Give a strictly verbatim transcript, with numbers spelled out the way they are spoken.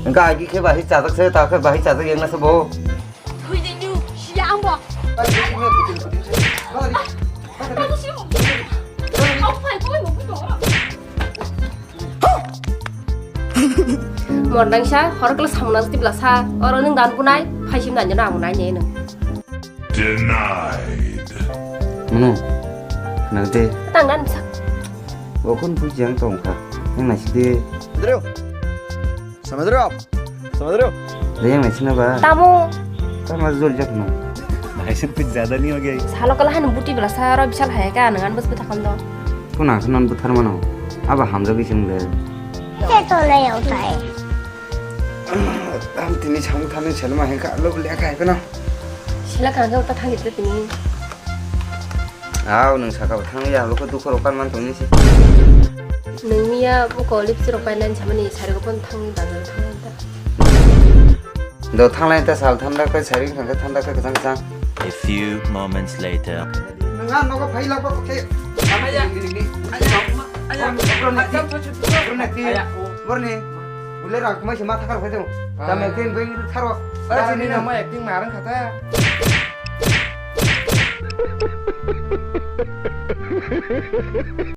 Hwnkhe agi khe bahai chajak se, ta khe bahai chajak yang na se bo. Thwi di nyu, siya ang bo. Bari, bari, bari, bari, bari. Bari, bari, bari. Mordangsa, horokla samna tibla sa, oro nung dan punai, phaisim dan jana ang nai ne nung. Denied. Mano, nang de. Tang dan sa. Okon puji ang tong kha. Yang nasi de. Drio. Samadrio. Samadrio. De yang nasi na ba. Tamo. Tamo jol jak no. Bhai sab kuch zyada nahi ho gaya? Salo kala han buti bela sa ro bisal hai ka nang an bas bata kam do. Kuna khanan buthar mano. Aba hamjagwi sing de. Te to le yau tai. Tam tini samung thanwi selma hengka lo le kai pena. Sila kangke uta thangit tini. Aw, nwng saka bo thangwi ya, abo khe dukhu rok kanman tongni se. Nwng miya buko lipstick rok painani samani sari rok phano thangwi bazar thangwi ta. Do thanglai ta sal thanda khe sari khangkhe thanda khe kwchang kwchang. A few moments later. Nwng a nogo phai lak ba khe. Amaya. Ni, ni, ni. Aya. Aya. Bro, bro, ni. Aya. Bro, ni. Aya. Bro, ni. Bule rang kumai se ma thakar phai tong. Ah. Dam acting bai tharo. Bara ni nang ma acting ma rang khata.